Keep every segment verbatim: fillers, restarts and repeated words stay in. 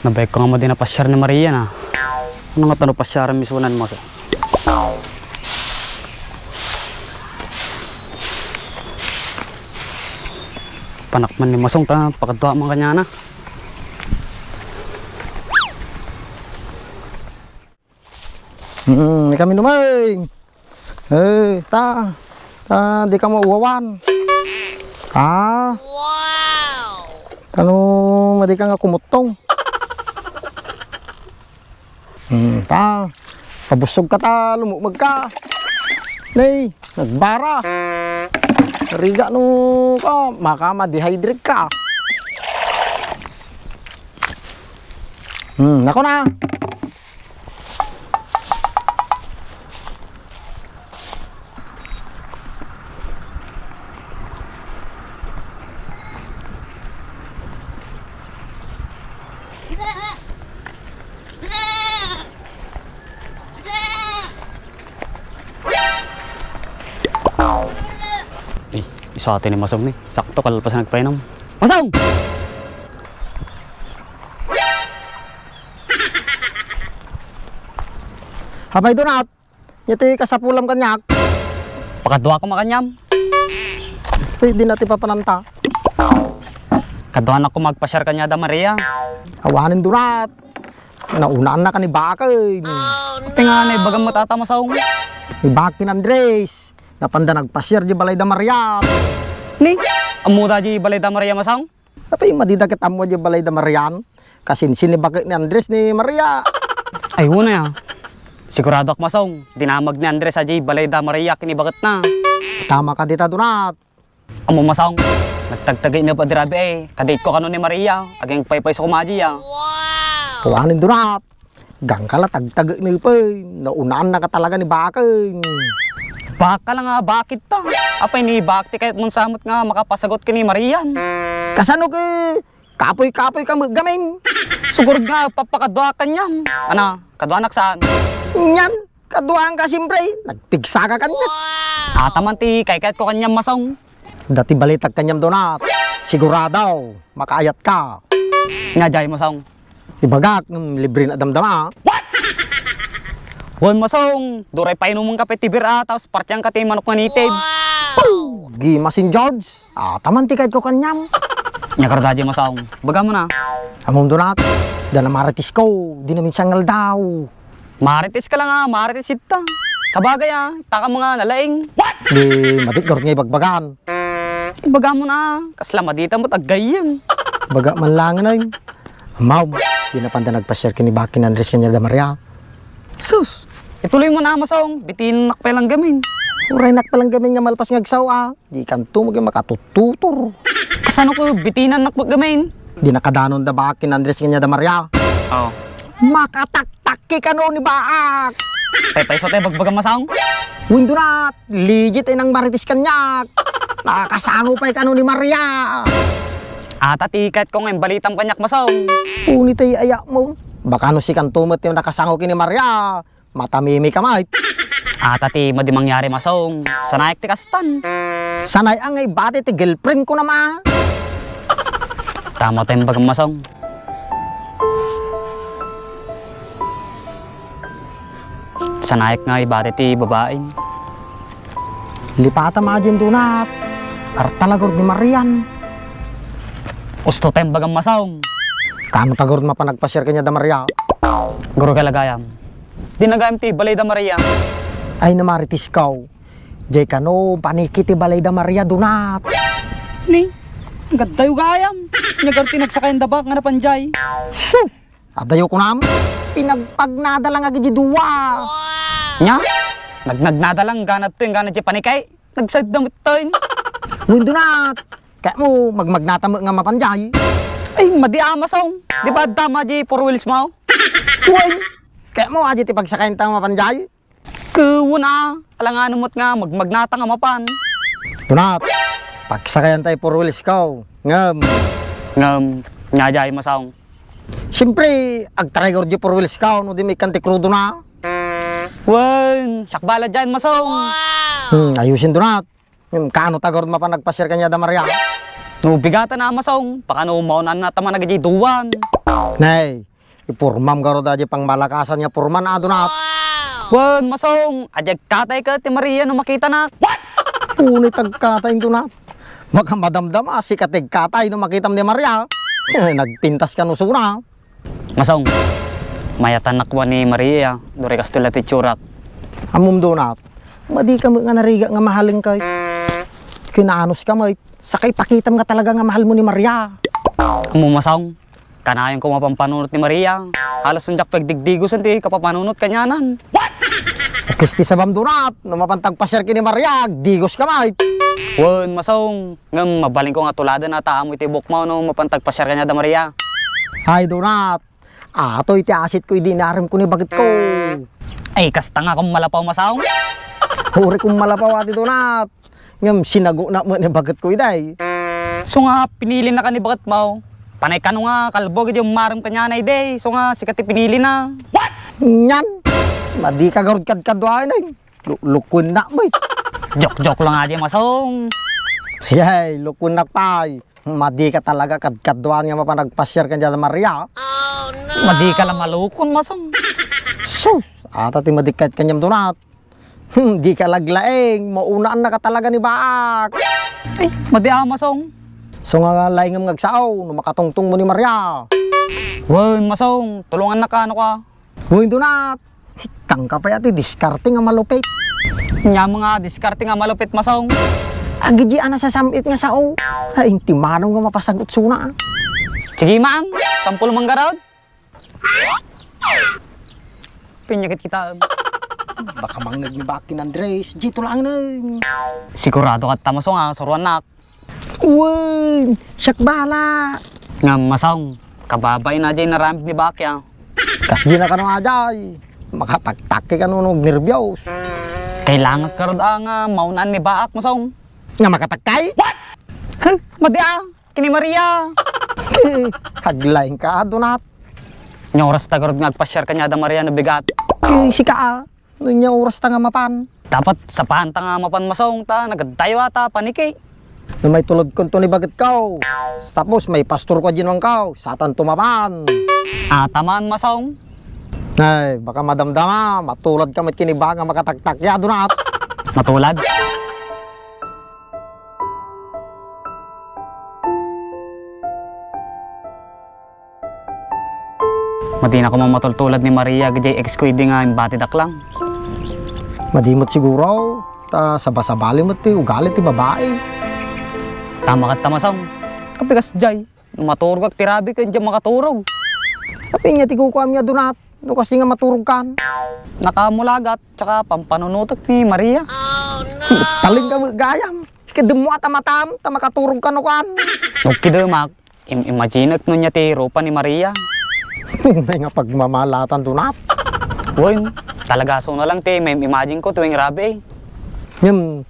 Nabayag ko nga madi napasiar ni Maria na. Ano nga tano pasiaran mi sunan, Masong? Panak man ni Masong ta, pakadua man kaniana. Hmm, kami numan. Eh, ta, ta, di ka mauwawan. Ah. Wow! Kano, madi ka nga kumuttong. Hmm, ta, pabusog ka ta, lumukmeg ka. Nay, nagbara. Riga no ka, maka ma-dehydrate ka. Hmm, nako na. Eh, isati ni Masong ni. Sakto, kalpasan nagpainom. Masong! Apay, Donat? Nya ti kasapulam kaniak? Pakadua ko makaniam. Pwede na ti papananta. Kaduanak ko magpasiar kaniada Maria. Awanen, Donat. Naunaanna ka ni Bakay. Apay nga naibagam met ata, Masong? Ni Bakin Andres. Napanda nagpasiar di balay da Maria. Ni? Ammo da di balay da Maria, Masong? Apay, madida ket ammo di balay da Marian. Kasinsin ni baket ni Andres ni Maria. Ay, una ya. Siguradoak, Masong, dinamag ni Andres a di balay da Maria ken ni baketna. Tama ka dita, Donat. Ammo, Masong, nagtagtagik ni Padre Rabi, eh. Kadit ko kano ni Maria, aging paypay sa kumadya. Wow! Kuanin, Donat. Gangkala tagtagik ni pay, naunaanna ka talaga ni Bakay. Baka lang nga bakit ta? Apay ni Bakti kayat mon samot nga makapasagot ken ni Marian. Kasano ket kapoy-kapoy ka met gamin? Sigurd nga papakadua kaniam. Ana, kaduanak saan? Nyan, kaduaan ka siyempre. Nagpigsa ka kaniak. Ata man ti kaykayat ko kaniam, Masong. Dati balitak kaniam, Donat. Sigurado, makaayat ka. Nya, jay, Masong. Ibagak, mm, libre na damdama. Wen, Masong, duray painumen ka pay ti bir-a, tapos partian ka ti manok nga native. Wow! Gimasin, George. Ah, taman ti kayat ko kaniam. Nya, kardaji, Masong. Baga mo na. Amon, Donat. Dana marites ko. Di namin siya ngaldaw. Marites ka lang, ah, marites ita. Sabagay, ah, taka mga nalaing. Di, matikor nga ibagbagan. Ibaga mo na, kasla madita mo't aggayyem. Baga man lang, ay. Amaw, di na panda nagpasiar ken ni Bakin Andres ken ni Ada Maria. Sus, ituloy mo na, Masong, bitinak pay lang gamin. Uray nak pay lang gamin nga malpas nga agsaw, ah. Di kanto mo makatututor. Kasano ko bitinan nak gamin? Di nakadanon da Bakin Andres ken ni Ada Maria. Oh. Makataktak Takki kano ni Baak. Paypayso tayo bagbaga, Masong. Windunat, legit ay nang marites kaniak. Nakasango pay kano ni Maria. Ata ti kayat ko nga imbalitam kaniak, Masong. Uni tay ayak mo. Baka no sikanto met ti nakasango ken ni Maria. Matamimi ka, mait. Ata ti madi mangyari, Masong. Sanayak ti kastan. Sanay a nga ibati ti girlfriend ko na ma. Tama tayo bagam, Masong. Sanayak nga ibati ti babaen. Lipata ma dyan, Donat. Arta la gurud ni Marian. Usto tem bagang Masong. Kano ta gurud mapan nagpasiar kaniada Maria? Guru ka lagayam. Di nagayam ti balay da Maria. Ay, namaritis kaw. Jay kano, paniki ti balay da Maria, Donat. Ni, gaddayo gayam. Nyagar ti nagsakayan da Baak nga napan jay. Sus! Adayo kunam, pinagpagnada lang agidi dua. Nya? Nagnagnada lang, ganad to yung ganad di panikay. Nagsayd na mutten. Windunat. Kaya mo, magmagnata mo nga mapan jay. Ay, madi a Masong. Di ba adda ma di four wheels mo? Wen. Kaya mo, aji ti pagsakayan ta mapan jay. Kuwan a, alangan mo nga magmagnata nga mapan. Tunat, pagsakayan tayo four wheels kaw. Ngem. Ngem, nya jay Masong. Siyempre, agtry ko di four wheels kaw, no di may kanti krudo na. Wen, sakbala dyan, Masong. Hmm, ayusin, Tunat. Ngem, kano ta gurud mapan nagpasiar kaniada Maria? No, bigatan na, Masong. Pakano maunan na taman nagadi duwan. Nay, Ipormam garud a diay pangmalakasan nga porman, a, Donat. Wen, Masong, a diay agkatay ket ti Maria no makitana. Unay ta agkatay, Donat. Baka madamdama, sika ti agkatay no makitam ni Maria. Nagpintas kano suna. Masong, mayatannak ni Maria, duri kastoy la ti itsurak. Ammom, Donat, madika met nga narigat nga mahalengka. Kinanuska met, saka ipakitam nga talaga nga mahalmo ni Maria. Ammom, Masong, kanayonko mapanpanunot ni Maria. Halos diak pay agdigdigosen ti kapapanunot kaniana. Kas ti sabam, Donat, no mapanta agpasiar ken ni Maria, agdigoska met. Wen, Masong, ngem mabalinko nga tuladen a ta ammo iti buokmo no mapanta agpasiar kaniada Maria. Ay, Donat, atoy ti asitko idi inaremko ni baketko. Ay, kasta nga kummalapaw, Masong. Uray kummalapaw, a, Donat. Ngem sinagonak met ni baketko idi. Isu nga pinilinaka ni baketmo. Panay kano nga kalbo idi umarem kaniana idi. Isu nga sika ti pinilina. Ania? Madika garud kadkaduaen, ay. Lu-, lukuennak met. Joke-joke lang a diay, Masong. Sige, lukuennak pay. Madika talaga kadkaduaen nga mapan agpasiar kaniada Maria. Madika la malukon, Masong. Sus, ata ti madikka kaniam, Donat. Hmm, dika laglaing, maunaannaka talaga ni Baak. Ay, madi a, Masong. Isu nga laingem nga agsao, no makatungtongmo ni Maria. Wen, Masong, tulongannaka, no ka. Wen, Donat. Ikkangka pay a ti diskarte nga malupit. Ania met nga diskarte nga malupit, Masong? Agidiay a nasasam-it nga sao. Ay, inti manen nga mapasagot suna. Sige man, sampol man garud. Pinyakit kita. Baka mangngeg ni Baak ken Andres, ditoy laeng. Sigurado ka ta, Masong, a suroannak. Wen, siak bala. Ngem, Masong, kababain a diay inaramid ni Baak, a. Kasdiay kano a diay. Makataktakki kano no agnerbios. Kailangan garud a nga maunaan ni Baak, Masong. Nga makatakkay? Huh, madi a, ken ni Maria. Aglaingka, Donat. Ania orasta garud nga agpasiar kaniada Maria no bigat? Ket sika, a. No ania orasta nga mapan? Dapat sapaanta nga mapan, Masong, ta nagad tayo ata paniki. No maitulodkonto ni baketko, tapos maipastorko a dinuangko, satanto mapan. Ata man, Masong. Ay, baka madamdama, matuladka met ken ni Baak nga makataktakki, a, Donat. Matulad? Madi koma matultulad ni Maria, diay ex ko idi nga imbatidak lang. Madi met siguro, ta sabasabali met ti ugali ti babai. Tama ket ta, Masong. Apay kasdiay, no maturogak ti rabii ket diak makaturog. Apay nga ti kukuam nga, Donat, no kasdi nga maturogkan? Nakamulagat, saka pampanunotek ni Maria. Talingka met gayam. Kedem mo ata matam, ta makaturogkan no kuan. No kedemak, Im-, imaginek no ania ti rupa ni Maria. Nay nga pagmamalatan, Donat. Wen, talaga suna lang ti maim-imagine-ko ti uwing rabii. Ngem,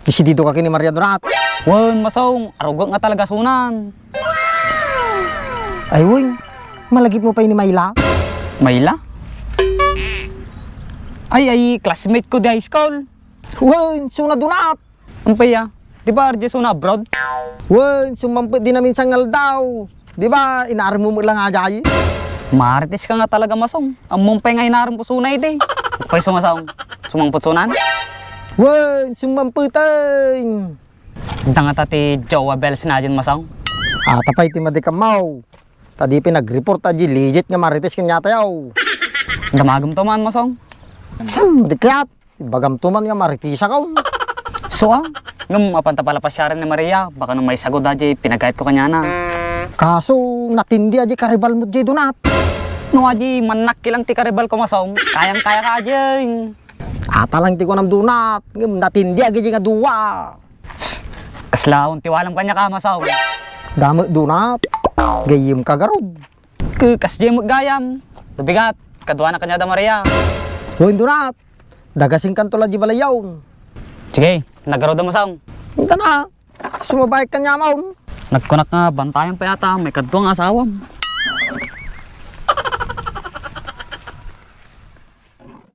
desididoka ken ni Maria, Donat? Wen, Masong, arugek nga talaga sunan. Ay, wen, malagipmo pay ni Mayla? Mayla? Ay, ay, classmate ko di high school. Wen, suna, Donat. Apay a, di ba, R J, suna abroad? Wen, sumampet di naminsan nga aldaw. Di ba, inarem mo met lang a diay? Marites ka nga talaga, Masong. Ammom pay nga inarem ko suna idi. Apay, Masong, sumangpet sunan? Wen, sumampeten. Dangata ti jowa bells na dyan, Masong. Ata pay ti madi kammaw. Ta di pay nag-report a di legit nga marites kaniatayo. Damagem to man, Masong. Hmm, di kayat. Ibagamto man nga maritisakon. So, a, ngem apanta pala pasiaren ni Maria, baka no maisagod a diay pinagayatko kaniana. Kaso, natindi a diay karibalmo diay, Donat. No a diay mannakki lang ti karibalko, Masong, kayang-kayaka a diay. Ata lang ti kunam, Donat, ngem natindi a diay nga dua. Kasla awan ti walam kaniaka, Masong. Damo, Donat. Gayyemka garud. Ke, kasdiay met gayam. Lubigat, kaduanak kaniada Maria. Wen, Donat. Dagasinkanto la diay balayyo. Sige, naggarud a, Masong. Inta na. Sumabayek kaniamon. Nagkunak nga bantayan pay ata maikadua nga asawam.